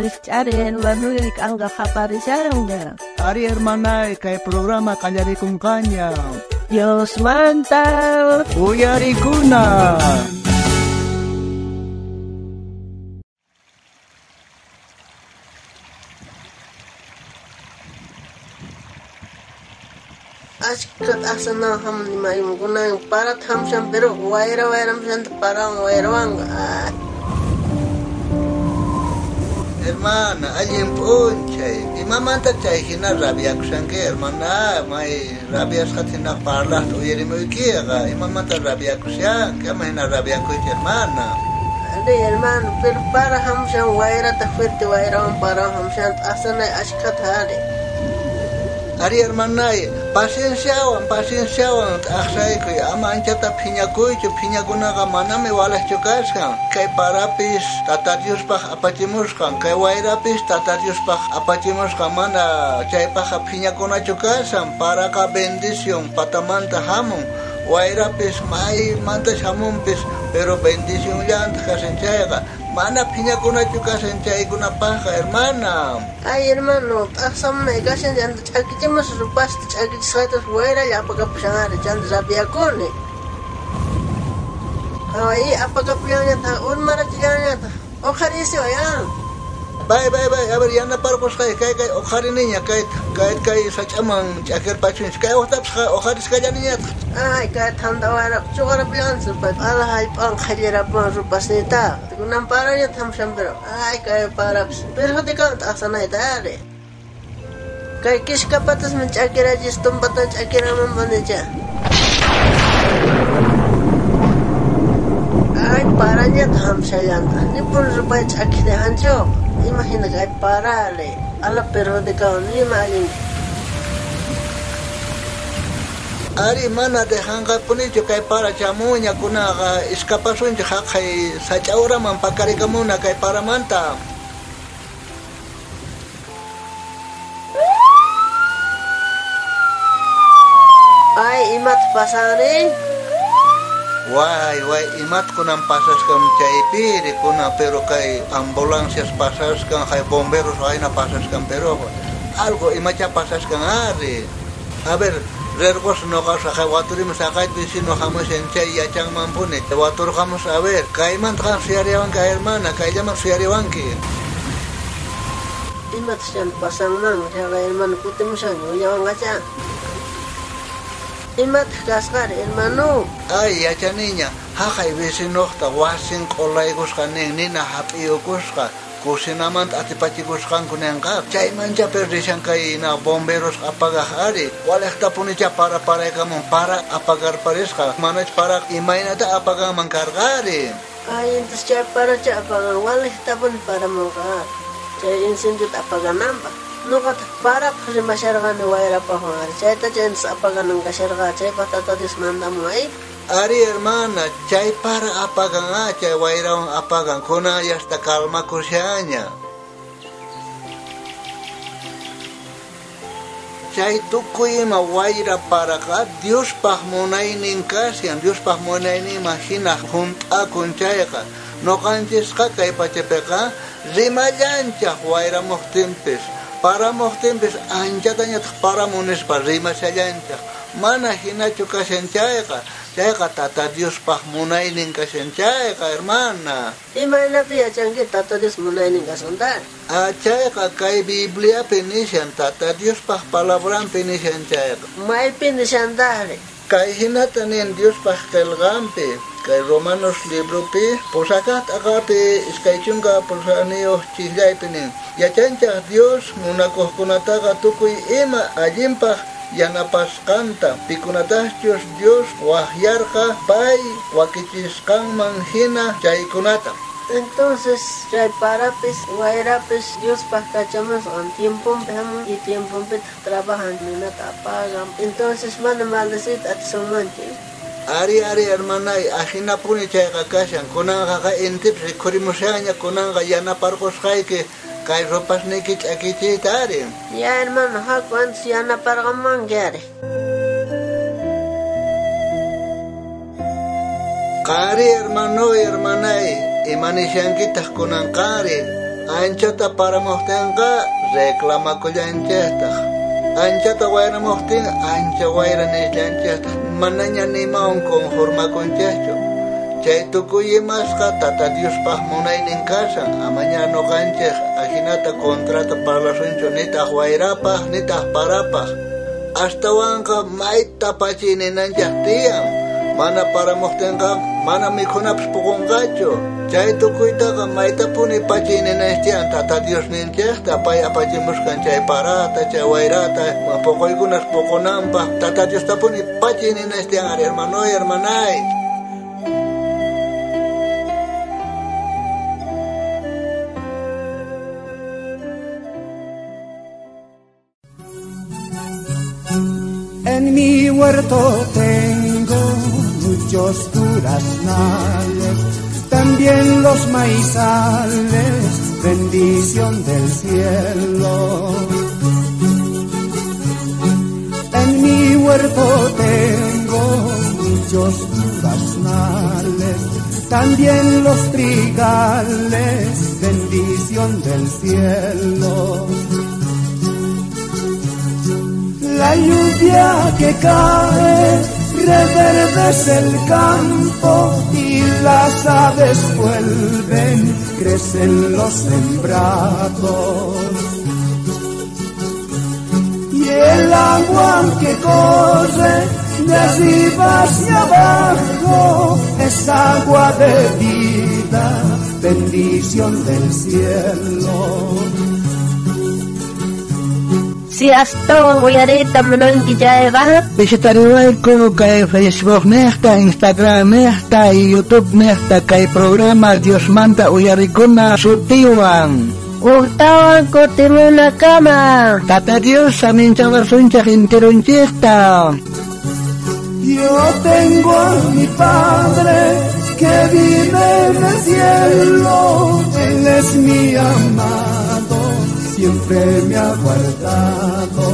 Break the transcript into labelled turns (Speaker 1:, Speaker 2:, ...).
Speaker 1: Rijch'ari hermanoy k'anqa qaparishanqa.
Speaker 2: Ari hermanay, kay programa qallarikunqaña.
Speaker 1: Diosmanta
Speaker 2: Uyarikuna.
Speaker 3: Achka t'aqsanawan hamuni maymukunan parata hamushan pero wayra wayramushanta parawan wayrawanqa.
Speaker 2: Hermana, allin p'unchay. Imamanta chay hina rabiakushanki, hermana? May rabiasqata hina parlaqta uyarimuykiqa. Imamanta rabiakushanki? Ama hina rabiakuychu, hermana.
Speaker 3: Ari hermano, pero para hamushan wayrata fuerte wayrawan parawan hamushan t'aqsanay achkata ari.
Speaker 2: Ari hermanay, pacienciawan, pacienciawan t'aqsaykuy, ama anchata phiñakuychu, phiñakunaqa manami walaqchu kashan. Kay parapis Tata Diospaq apachimusqan, kay wayrapis Tata Diospaq apachimusqan, mana chaypaqqa phiñakunachu kashan. Paraqa bendición patamanta hamun, wayrapis maymanta hamunpis, pero bendición llantaq kashan chayqa. Mana phiñakunachu kashan chaykunapaqqa, hermana.
Speaker 3: Ay hermano, t'aqsamunay kashan chanta ch'akichimus rupasta ch'akichisqaytas wayralla apakapushan ari chanta rabiakuni. Ay, apakapullanñataq, urmarachillanñataq, uqhariysiway, ah.
Speaker 2: Bay, bay, bay, a ver, yanaparqusqay, kay, kay, uqhariniña, kay, kay, kay sach'aman ch'akirpachunchik, kay uqtapas uqharisqallaniñataq.
Speaker 3: Ay, kay thanta wayra chuqarapullanchik, rupay, ala hallp'awan qhallirapuwan rupasniytaqa. Kunan parañataq hamushan pero, ay, kay parapis, perjudicawan t'aqsanayta ari. Kay kishkapatasmi ch'akirachis, tumpatan ch'akiramanpunicha. Ay, parañataq hamushallantaq, nipun rupay ch'akijtihanchu. Imagina kay parale, ala perjudicawan nima allin.
Speaker 2: Ari mana dejanqapunichu kay para chamuña kunaqa iskapasunchik haqay sach'awraman pakarikamuna kay paramanta.
Speaker 3: Ay, imataq pasanri?
Speaker 2: Way, way, imat kunan pasasqan chaypiri kuna, pero kay ambulancias pasasqan, kay bomberos hayna pasasqan, pero algo imacha pasasqan ari. A ver, rergos noqa saqay waturimus saqay vecino hamushan chay yachanmanpuni. Waturqamus, a ver, kaymanta qan suyariwanki, hermana, kayllaman suyariwanki.
Speaker 3: Imataq chanta pasanman, chayqa hermano kutimushan, willawanqacha. Imataq kasqari, hermano?
Speaker 2: Ay, yachaniña, haqay vecinoqta wasin q'ulaykusqa nin, nina hap'iyukusqa, kusinamanta atipachikusqanku ninqa. Chaymancha pero rishan kay na bomberos apagaq ari. Walaqtapunicha para paraykamun, para apagarparisqa. Manach para imaynata apaganman karqari.
Speaker 3: Ay, entonces chay paracha apagan, walaqtapuni paramunqa. Chay incendiota apagananpaq. Noqataq parapaq rimasharqani wayrapaqwan ari. Chayta chaytas apaganan kasharqa, chaypaq Tata Dios mandamun ay.
Speaker 2: Ari hermana, chay para apagan, ah, chay wayrawan apagan, kunan yasta calmakushaña. Chay tukuy ima wayra paraqa Diospaq munaynin kashan, Diospaq munayninman hina hunt'akun chayqa. Noqanchisqa kay pachapiqa rimallanchaq wayramuqtinpis, paramuqtinpis anchatañataq paramun nispa rimashallanchaq. Mana hinachu kashan chayqa, chayqa Tata Diospaq munaynin kashan chayqa, hermana.
Speaker 3: Imaynapi yachanki Tata Dios munaynin kasqanta?
Speaker 2: Ah, chayqa kay Bibliapi nishan, Tata Diospaq palabranpi nishan chayqa.
Speaker 3: Maypi nishantaqri?
Speaker 2: Kay hinata nin Diospaq qillqanpi, kay Romanos libropi, pusakaq t'aqapi 28 chisllaypi nin. Yachanchaq Dios munakuqkunataqa tukuy ima allinpaq yanapasqanta, pikunatachus Dios waqyarqa pay wakichisqanman hina chaykunata.
Speaker 3: Entonces, chay parapis, wayrapis, Diospaq kachamusqan tiemponpi hamun y tiemponpitaq trabajan, ninata apagan. Entonces, mana maldeciyta atisunmanchu.
Speaker 2: Ari, ari, hermanay, ajinapuni chayqa kashan, kunanqa intipis rikhurimushaña, kunanqa yanaparqusqayki kay ropasniyki ch'akichiyta ari.
Speaker 3: Ya, hermano, haku antes yanaparqamanki ari.
Speaker 2: Qari, hermano, hermanay, imanishankitaq kunan qari. Anchata paramuqtinqa reclamakullanchejtaj. Anchata wayramuqtin ancha wayra nisllanchejtaj. Manaña nimawan conformakunchejchu. Chay tukuy imasqa Tata Diospaj munaynin kashan. Amaña noqanchej ajinata contrata parlasunchu nitaq wayrapaj nitaq parapaj. Astawanqa mayta pachininanchej tiyan. Mana paramuqtinqa mana mikhunapis puqunqachu. Chay tukuytaqa maytapuni pachininanchej tiyan Tata Diosninchejta pay apachimusqan chay parata, chay wayrata, puquykunas puqunanpaj Tata Diostapuni pachininanchej tiyan, ari hermanoy, hermanay.
Speaker 4: En mi huerto tengo muchos duraznales, también los maizales, bendición del cielo. En mi huerto tengo muchos duraznales, también los trigales, bendición del cielo. La lluvia que cae reverdece el campo y las aves vuelven, crecen los sembrados. Y el agua que corre de arriba hacia abajo es agua de vida, bendición del cielo.
Speaker 1: Si astawan uyariyta munanki chayqa,
Speaker 2: Visitariwayku kay Facebook nejta, Instagram nejta y YouTube nejta kay programa Diosmanta uyarikuna sutiwan.
Speaker 1: Ujtawan kutimunakama.
Speaker 2: Tata Dios saminchawasunchej intirunchejta.
Speaker 4: Yo tengo a mi Padre que vive en el cielo, Él es mi amado, siempre me ha guardado.